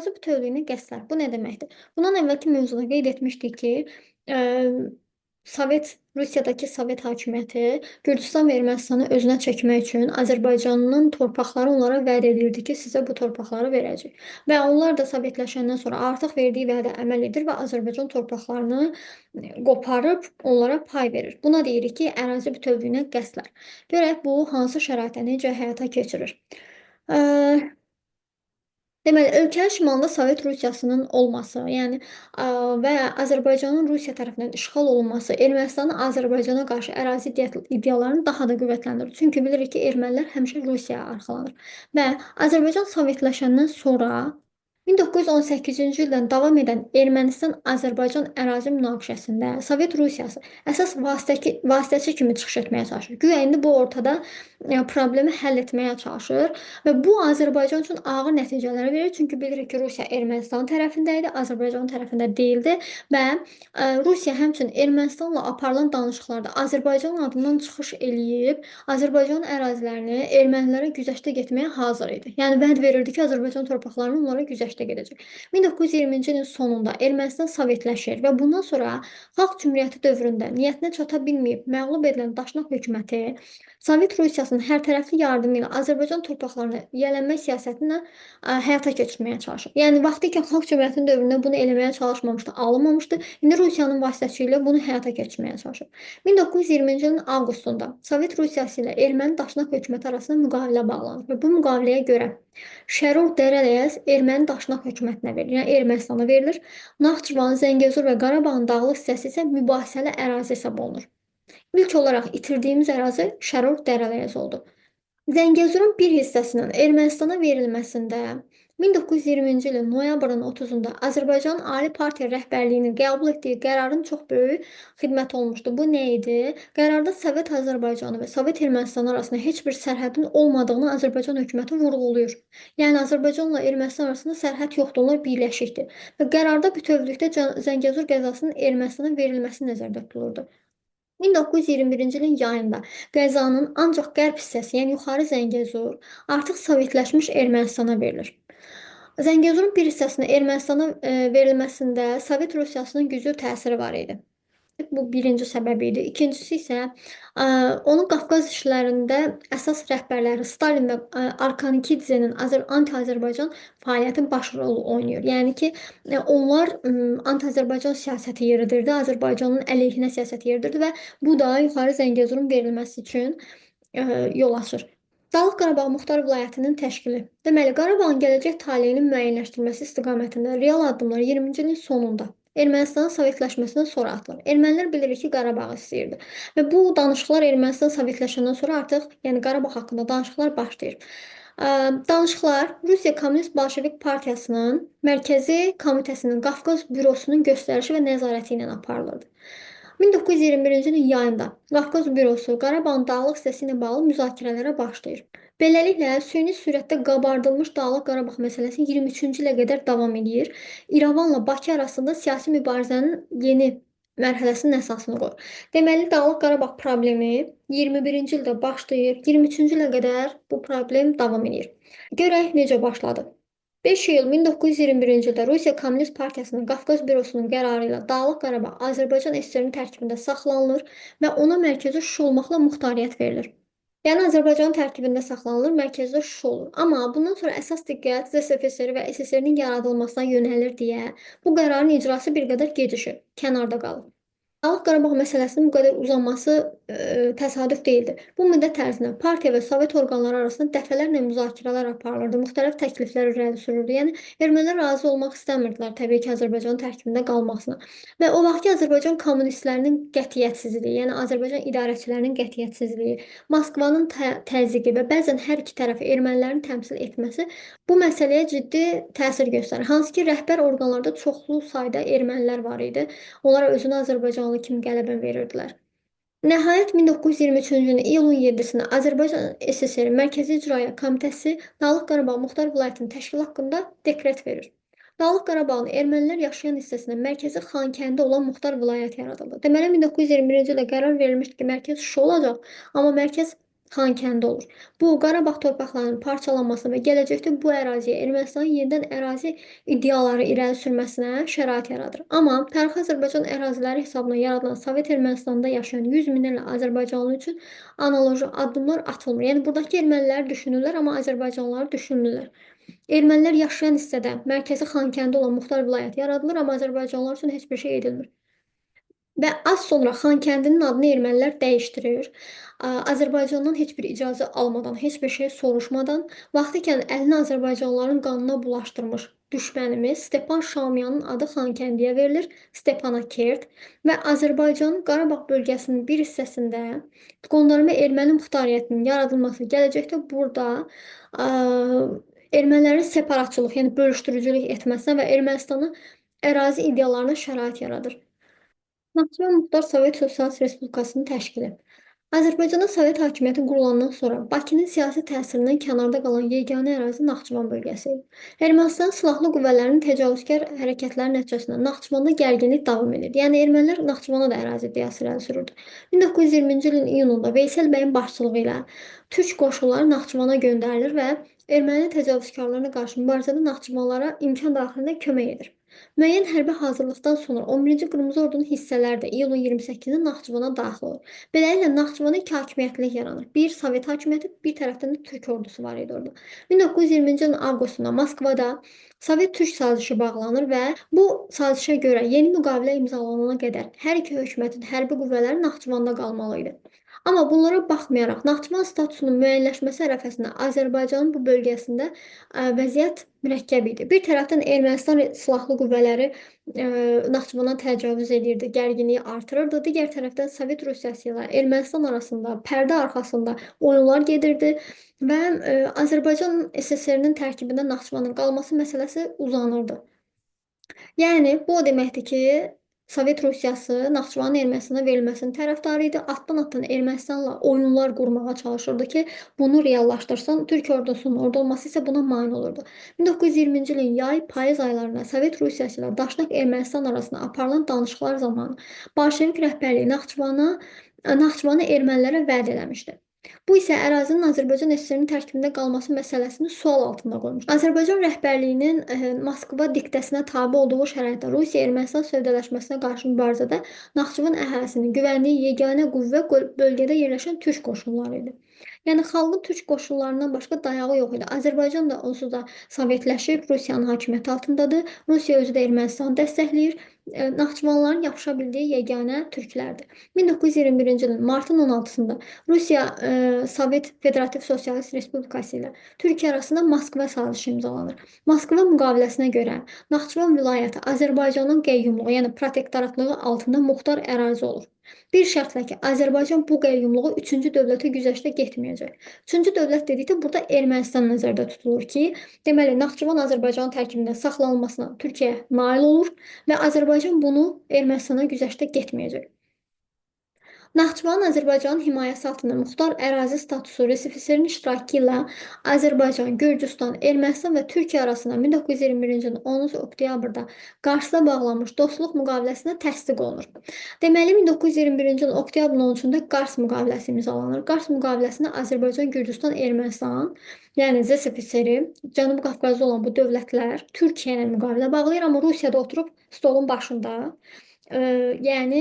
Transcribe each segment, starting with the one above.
Ərazi bütövlüyünə qəsdlər. Bu nə deməkdir? Bundan əvvəlki mövzuda qeyd etmişdik ki, e, Sovet Rusiyadakı Sovet hakimiyyəti Gürcüstan və Ermənistanı özünə çəkmək üçün Azərbaycanın torpaqları onlara vəd edirdi ki, sizə bu torpaqları verəcək. Və onlar da Sovetləşəndən sonra artıq verdiyi vədə əməl edir və Azərbaycan torpaqlarını qoparıb onlara pay verir. Buna deyirik ki, ərazi bütövlüyünə qəsdlər. Görək bu hansı şəraitdə necə həyata keçirir. Deməli, ölkənin şimalında Sovet Rusiyasının olması, yəni və Azərbaycanın Rusiya tərəfindən işğal olunması Ermənistanın Azərbaycana qarşı ərazi iddialarını daha da qüvvətləndirir. Çünki bilirik ki, ermənilər həmişə Rusiyaya arxalanır. Və Azərbaycan Sovetləşəndən sonra 1918-ci ildən davam edən Ermənistan-Azərbaycan ərazi münaqişəsində Sovet Rusiyası əsas vasitəçi kimi çıxış etməyə çalışır. Güya indi bu ortada problemi həll etməyə çalışır və bu Azərbaycan üçün ağır nəticələr verir. Çünki bilirik ki, Rusiya Ermənistan tərəfində idi, Azərbaycan tərəfində deyildi və Rusiya həmçinin Ermənistanla aparılan danışıqlarda Azərbaycanın adından çıxış eləyib, Azərbaycanın ərazilərini ermənilərə güzəştə getməyə hazır idi. Yəni vəd verirdi ki, Azərbaycan torpaqlarını onlara güzəştə gedəcək. 1920-ci ilin sonunda Ermənistan sovetləşir və bundan sonra Xalq Cümhuriyyəti dövründə niyyətinə çata bilməyib məğlub edilən Daşnaq hökuməti Sovet Rusiyasının hərtərəfli yardımı ilə Azərbaycan torpaqlarını yiyələnmə siyasətini həyata keçirməyə çalışır. Yəni vaxtilə Xalq Cümhuriyyətinin dövründə bunu eləməyə çalışmamışdı, alınmamışdı. İndi Rusiyanın vasitəçiliyi ilə bunu həyata keçirməyə çalışır. 1920-ci ilin avqustunda Sovet Rusiyası ilə Erməni Daşnaq hökuməti arasında müqavilə bağlanır və bu müqaviləyə görə Şərur Dərələyəz Erməni Daşnaq hökumətinə verilir, yəni Ermənistana verilir. Naxçıvan, Zəngəzur və Qarabağın dağlıq hissəsi isə mübahisəli ərazi hesab olunur. İlk olaraq itirdiyimiz ərazi Şərur Dərələyəz oldu. Zəngəzurun bir hissəsinin Ermənistana verilməsində 1920-ci ilin noyabrın 30-da Azərbaycanın Ali Partiya rəhbərliyinin qəbul etdiyi qərarın çox böyük xidməti olmuşdu. Bu nə idi? Qərarda Sovet Azərbaycanı və Sovet Ermənistanı arasında heç bir sərhədin olmadığını Azərbaycan hökuməti vurğulayır. Yəni Azərbaycanla Ermənistan arasında sərhəd yoxdur, onlar birləşikdir. Və qərarda bütövlükdə Zəngəzur qəzasının Ermənistana verilməsi nəzərdə tutulurdu. 1921-ci ilin yayında qəzanın ancaq qərb hissəsi, yəni yuxarı Zəngəzur artıq sovetləşmiş Ermənistana verilir. Zəngəzurun bir hissəsinin Ermənistana verilməsində Sovet Rusiyasının güclü təsiri var idi. Bu birinci səbəbi idi. İkincisi isə onun Qafqaz işlərində əsas rəhbərləri Stalin və Orconikidzenin anti-Azərbaycan fəaliyyəti baş rolu oynayır. Yəni ki, onlar anti-Azərbaycan siyasəti yeridirdi, Azərbaycanın əleyhinə siyasəti yeridirdi və bu da yuxarı Zəngəzurun verilməsi üçün yol açır. Dağlıq Qarabağ Muxtar Vilayətinin təşkili. Deməli, Qarabağın gələcək taleyinin müəyyənləşdirilməsi istiqamətində real addımlar 20-ci ilin sonunda Ermənistanın sovetləşməsindən sonra atılır. Ermənilər bilirik ki, Qarabağı istəyirdi. Və bu danışıqlar Ermənistan sovetləşəndən sonra artıq, yəni Qarabağ haqqında danışıqlar başlayır. Danışıqlar Rusiya Komünist Bolşevik Partiyasının Mərkəzi Komitəsinin Qafqaz Bürosunun göstərişi və nəzarəti ilə aparılırdı. 1921-ci ilin yayında Qafqaz Bürosu Qarabağın dağlıq hissəsi ilə bağlı müzakirələrə başlayır. Beləliklə, süni sürətdə qabardılmış Dağlıq Qarabağ məsələsi 23-cü ilə qədər davam edir. İrəvanla Bakı arasında siyasi mübarizənin yeni mərhələsinin əsasını qoyur. Deməli, Dağlıq Qarabağ problemi 21-ci ildə başlayır, 23-cü ilə qədər bu problem davam edir. Görək necə başladı. 5 iyul 1921-ci ildə Rusiya Komünist Partiyasının Qafqaz Bürosunun qərarı ilə Dağlıq Qarabağ Azərbaycan SSR-nin tərkibində saxlanılır və ona mərkəzi Şuşa olmaqla muxtariyyət verilir. Yəni Azərbaycanın tərkibində saxlanılır, mərkəzdə Şuşa olur. Amma bundan sonra əsas diqqət ZSFSR və SSR-nin yaradılmasına yönəlir deyə bu qərarın icrası bir qədər gecişir, kənarda qalır. Dağlıq Qarabağ məsələsinin bu qədər uzanması təsadüf deyildi. Bu müddət ərzində partiya və Sovet orqanları arasında dəfələrlə müzakirələr aparılırdı, müxtəlif təkliflər irəli sürürdü. Yəni ermənilər razı olmaq istəmirdilər təbii ki, Azərbaycanın tərkibində qalmasına. Və o vaxtki Azərbaycan kommunistlərinin qətiyyətsizliyi, yəni Azərbaycan idarəçilərinin qətiyyətsizliyi, Moskvanın təzyiqi və bəzən hər iki tərəfi ermənilərin təmsil etməsi bu məsələyə ciddi təsir göstərir. Hansı ki, rəhbər orqanlarda çoxlu sayda ermənilər var idi. Onlar özünü Azərbaycanlı kimi qələbə verirdilər. Nəhayət 1923-cü ilin iyulun 7-sində Azərbaycan SSR Mərkəzi İcraiyyə Komitəsi Dağlıq Qarabağ Muxtar Vilayətinin təşkili haqqında dekret verir. Dağlıq Qarabağın ermənilər yaşayan hissəsində mərkəzi Xankəndi olan Muxtar Vilayət yaradıldı. Deməli 1921-ci ildə qərar verilmişdi ki, mərkəz Şuşa olacaq, amma mərkəz Xankəndi olur. Bu, Qarabağ torpaqlarının parçalanmasına və gələcəkdə bu əraziyə Ermənistanın yenidən ərazi iddiaları irəli sürməsinə şərait yaradır. Amma tarixi Azərbaycan əraziləri hesabına yaradılan Sovet Ermənistanda yaşayan 100 minlərlə azərbaycanlı üçün analoji addımlar atılmır. Yəni, buradakı ermənilər düşünürlər, amma azərbaycanlıları düşünmürlər. Ermənilər yaşayan hissədə mərkəzi Xankəndi olan muxtar vilayət yaradılır, amma azərbaycanlılar üçün heç bir şey edilmir. Və az sonra Xankəndinin adını ermənilər dəyişdirir. Azərbaycandan heç bir icazə almadan, heç bir şey soruşmadan, vaxtikən əlini Azərbaycanlıların qanına bulaşdırmış düşmənimiz Stepan Şaumyanın adı Xankəndiyə verilir, Stepanakert və Azərbaycanın Qarabağ bölgəsinin bir hissəsində qondarma erməni muxtariyyətinin yaradılması gələcəkdə burada ermənilərin separatçılıq, yəni bölüşdürücülük etməsinə və Ermənistanın ərazi iddialarına şərait yaradır. Naxçıvan Muxtar Sovet Sosialist Respublikasının təşkili. Azərbaycanda Sovet hakimiyyəti qurulandan sonra Bakının siyasi təsirindən kənarda qalan yeganə ərazi Naxçıvan bölgəsi idi. Ermənistan silahlı qüvvələrinin tecavüzkar hərəkətləri nəticəsində Naxçıvanda gərginlik davam edirdi. Yəni ermənilər Naxçıvana da ərazi iddiası irəli sürürdü. 1920-ci ilin iyununda Veysel bəyin başçılığı ilə türk qoşunları Naxçıvana göndərilir və erməni tecavüzkarlarına qarşı mübarizədə Naxçıvanlara imkan daxilində kömək edir. Müəyyən hərbi hazırlıqdan sonra 11-ci Qırmızı Ordunun hissələri də iyulun 28-də Naxçıvana daxil olur. Beləliklə Naxçıvanda iki hakimiyyətlilik yaranır. Bir Sovet hakimiyyəti, bir tərəfdən də Türk ordusu var idi orada. 1920-ci ilin avqustunda Moskvada Sovet-Türk sazişi bağlanır və bu sazişə görə yeni müqavilə imzalanana qədər hər iki hökumətin hərbi qüvvələri Naxçıvanda qalmalı idi. Amma bunlara baxmayaraq, Naxçıvan statusunun müəyyənləşməsi ərəfəsində Azərbaycanın bu bölgəsində vəziyyət mürəkkəb idi. Bir tərəfdən Ermənistan silahlı qüvvələri Naxçıvana təcavüz edirdi, gərginliyi artırırdı. Digər tərəfdən Sovet Rusiyası ilə Ermənistan arasında pərdə arxasında oyunlar gedirdi və Azərbaycan SSR-nin tərkibində Naxçıvanın qalması məsələsi uzanırdı. Yəni, bu o deməkdir ki, Sovet Rusiyası Naxçıvanın Ermənistana verilməsinin tərəfdarı idi. Atdan-atdan Ermənistanla oyunlar qurmağa çalışırdı ki, bunu reallaşdırsın. Türk ordusunun orada olması isə buna mane olurdu. 1920-ci ilin yay, payız aylarında Sovet Rusiyası ilə Daşnak Ermənistan arasında aparılan danışıqlar zamanı Bolşevik rəhbərliyi Naxçıvanı ermənilərə vəd eləmişdi. Bu isə ərazinin Azərbaycan SSR-nin tərkibində qalması məsələsini sual altında qoymuşdu. Azərbaycan rəhbərliyinin Moskva diktəsinə tabe olduğu şəraitdə Rusiya-Ermənistan sövdələşməsinə qarşı mübarizədə Naxçıvan əhalisinin güvəndiyi yeganə qüvvə bölgədə yerləşən türk qoşunları idi. Yəni, xalqın türk qoşunlarından başqa dayağı yox idi. Azərbaycan da onsuz da sovetləşib, Rusiyanın hakimiyyəti altındadır. Rusiya özü də Ermənistanı dəstəkləyir. Naxçıvanların yapışa bildiyi yeganə türklərdir. 1921-ci ilin martın 16-sında Rusiya Sovet Federativ Sosialist Respublikası ilə Türkiyə arasında Moskva sazişi imzalanır. Moskva müqaviləsinə görə Naxçıvan vilayəti Azərbaycanın qəyyumluğu, yəni protektoratlığı altında muxtar ərazi olur. Bir şərtlə ki, Azərbaycan bu qəyyumluğu üçüncü dövlətə güzəştə getməyəcək. Üçüncü dövlət dedikdə burada Ermənistan nəzərdə tutulur ki, deməli Naxçıvan Azərbaycanın tərkibində saxlanılmasına Türkiyə nail olur və Azərbaycan bunu Ermənistana güzəştə getməyəcək. Naxçıvanın Azərbaycanın himayəsi altında muxtar ərazi statusu RSFSR-in iştirakı ilə Azərbaycan, Gürcüstan, Ermənistan və Türkiyə arasında 1921-ci ilin 10-cu oktyabrda Qarsda bağlanmış dostluq müqaviləsinə təsdiq olunur. Deməli, 1921-ci ilin oktyabrın 13-də Qars müqaviləsi imzalanır. Qars müqaviləsində Azərbaycan, Gürcüstan, Ermənistan, yəni ZSFSR-i, Cənubi Qafqazda olan bu dövlətlər Türkiyə ilə müqavilə bağlayır, amma Rusiyada oturub stolun başında, yəni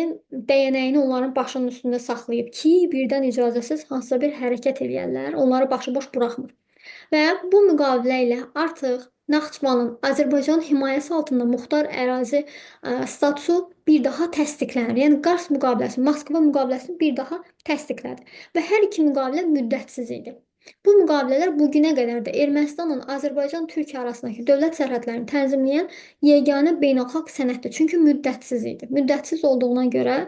dəyənəyini onların başının üstündə saxlayıb ki, birdən icazəsiz hansısa bir hərəkət eləyərlər, onları başıboş buraxmır. Və bu müqavilə ilə artıq Naxçıvanın Azərbaycanın himayəsi altında muxtar ərazi statusu bir daha təsdiqlənir. Yəni Qars müqaviləsi, Moskva müqaviləsini bir daha təsdiqlədi. Və hər iki müqavilə müddətsiz idi. Bu müqavilələr bugünə qədər də Ermənistanla Azərbaycan-Türkiyə arasındakı dövlət sərhədlərini tənzimləyən yeganə beynəlxalq sənəddir. Çünki müddətsiz idi. Müddətsiz olduğuna görə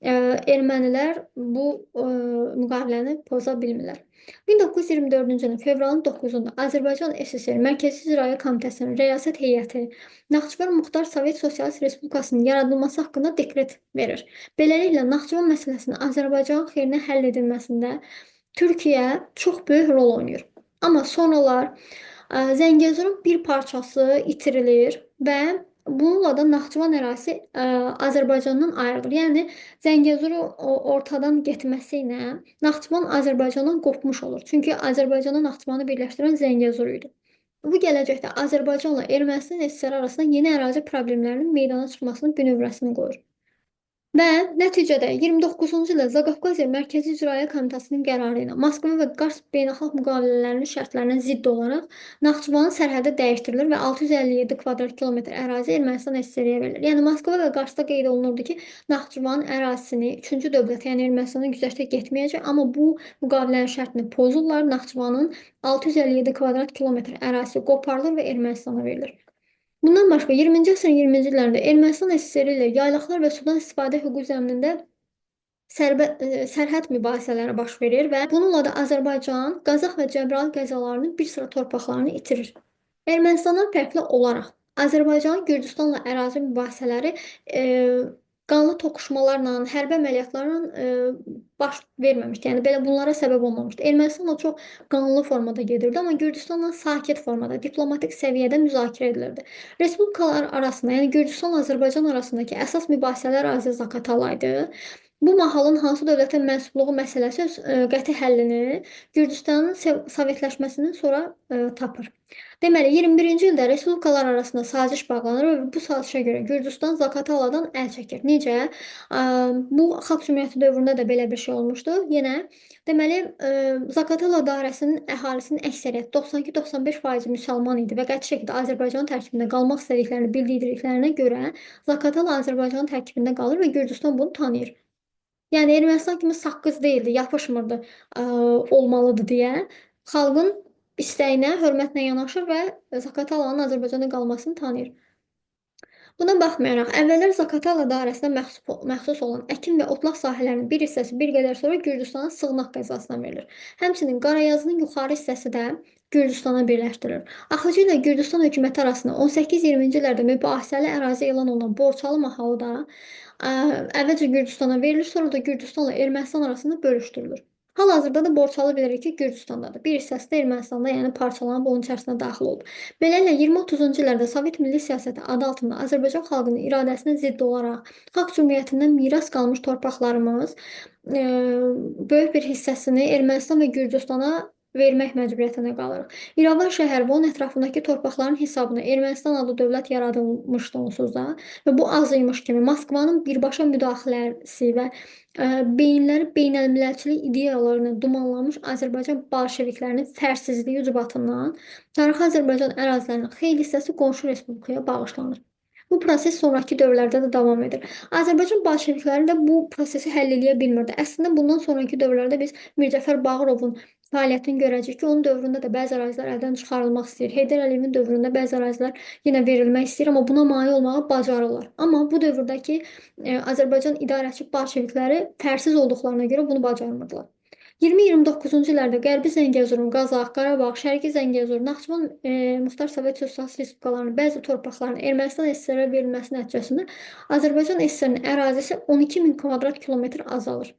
ermənilər bu müqaviləni poza bilmirlər. 1924-cü ilin fevralın 9-unda Azərbaycan SSR Mərkəzi İcraiyyə Komitəsinin Rəyasət Heyəti Naxçıvan Muxtar Sovet Sosialist Respublikasının yaradılması haqqında dekret verir. Beləliklə, Naxçıvan məsələsinin Azərbaycanın xeyrinə həll edilməsində Türkiyə çox böyük rol oynayır. Amma sonralar Zəngəzurun bir parçası itirilir və bununla da Naxçıvan ərazisi Azərbaycandan ayrılır. Yəni Zəngəzurun ortadan getməsi ilə Naxçıvan Azərbaycandan qopmuş olur. Çünki Azərbaycanla Naxçıvanı birləşdirən Zəngəzur idi. Bu gələcəkdə Azərbaycanla Ermənistan SSR arasında yeni ərazi problemlərinin meydana çıxmasının bünövrəsini qoyur. Və nəticədə 29-cu ildə Zaqafqaziya Mərkəzi İcraiyyə Komitəsinin qərarı ilə Moskva və Qars beynəlxalq müqavilələrinin şərtlərinə zidd olaraq Naxçıvanın sərhədi dəyişdirilir və 657 kvadrat kilometr ərazi Ermənistan SSR-yə verilir. Yəni Moskva və Qarsda qeyd olunurdu ki, Naxçıvanın ərazisini üçüncü dövlətə, yəni Ermənistana güzəştə getməyəcək, amma bu müqavilənin şərtini pozurlar. Naxçıvanın 657 kvadrat kilometr ərazisi qoparılır və Ermənistana verilir. Bundan başqa 20-ci əsrin 20-ci illərində Ermənistan SSR ilə yaylaqlar və sudan istifadə hüququ zəminində sərhəd mübahisələri baş verir və bununla da Azərbaycan Qazax və Cəbrayıl qəzalarının bir sıra torpaqlarını itirir. Ermənistandan fərqli olaraq Azərbaycanın Gürcüstanla ərazi mübahisələri qanlı toqquşmalarla, hərbi əməliyyatlarla baş verməmişdi. Yəni belə bunlara səbəb olmamışdı. Ermənistanla çox qanlı formada gedirdi, amma Gürcüstanla sakit formada, diplomatik səviyyədə müzakirə edilirdi. Respublikalar arasında, yəni Gürcüstanla Azərbaycan arasındakı əsas mübahisələr ərazi Zaqatala idi. Bu mahalın hansı dövlətə mənsubluğu məsələsi öz qəti həllini Gürcüstanın sovetləşməsindən sonra tapır. Deməli, 21-ci ildə respublikalar arasında saziş bağlanır və bu sazişə görə Gürcüstan Zaqataladan əl çəkir. Necə? Bu Xalq Cümhuriyyəti dövründə də belə bir şey olmuşdu. Yenə, deməli, Zaqatala dairəsinin əhalisinin əksəriyyəti 92-95% müsəlman idi və qəti şəkildə Azərbaycanın tərkibində qalmaq istədiklərini bildirdiklərinə görə Zaqatala Azərbaycanın tərkibində qalır və Gürcüstan bunu tanıyır. Yəni Ermənistan kimi saqqız deyildi, yapışmırdı, olmalıdır deyə. Xalqın istəyinə hörmətlə yanaşır və Zaqatalanın Azərbaycanda qalmasını tanıyır. Buna baxmayaraq, əvvəllər Zaqatala dairəsinə məxsus olan əkin və otlaq sahələrinin bir hissəsi bir qədər sonra Gürcüstanın Sığnaq qəzasına verilir. Həmçinin Qarayazının yuxarı hissəsi də Gürcüstana birləşdirilir. Axıcı ilə Gürcüstan hökuməti arasında 18-20-ci illərdə mübahisəli ərazi elan olunan Borçalı mahalı da əvvəlcə Gürcüstana verilir, sonra da Gürcüstanla Ermənistan arasında bölüşdürülür. Hal-hazırda da Borçalı bilirik ki, Gürcüstandadır. Bir hissəsi də Ermənistanda, yəni parçalanıb onun içərisinə daxil olub. Beləliklə 20-30-cu illərdə Sovet milli siyasəti adı altında Azərbaycan xalqının iradəsinə zidd olaraq Xalq Cümhuriyyətindən miras qalmış torpaqlarımız böyük bir hissəsini Ermənistan və Gürcüstana vermək məcburiyyətinə qalırıq. İrəvan şəhəri və onun ətrafındakı torpaqların hesabına Ermənistan adlı dövlət yaradılmışdı onsuz da və bu az imiş kimi Moskvanın birbaşa müdaxiləsi və beyinləri beynəlmiləlçilik ideyaları ilə dumanlanmış Azərbaycan bolşeviklərinin fərsizliyi ucbatından tarixi Azərbaycan ərazilərinin xeyli hissəsi qonşu respublikaya bağışlanır. Bu proses sonrakı dövrlərdə də davam edir. Azərbaycan bolşevikləri də bu prosesi həll eləyə bilmirdi. Əslində bundan sonrakı dövrlərdə biz Mircəfər Bağırovun fəaliyyətini görəcəyik ki, onun dövründə də bəzi ərazilər əldən çıxarılmaq istəyir. Heydər Əliyevin dövründə bəzi ərazilər yenə verilmək istəyir, amma buna mane olmağı bacarırlar. Amma bu dövrdəki Azərbaycan idarəçi bolşevikləri fərsiz olduqlarına görə bunu bacarmırdılar. 20-29-cu illərdə Qərbi Zəngəzurun, Qazax, Qarabağ, Şərqi Zəngəzur, Naxçıvan Muxtar Sovet Sosialist Respublikalarının bəzi torpaqlarının Ermənistan SSR-ə verilməsi nəticəsində Azərbaycan SSR-nin ərazisi 12.000 kvadrat kilometr azalır.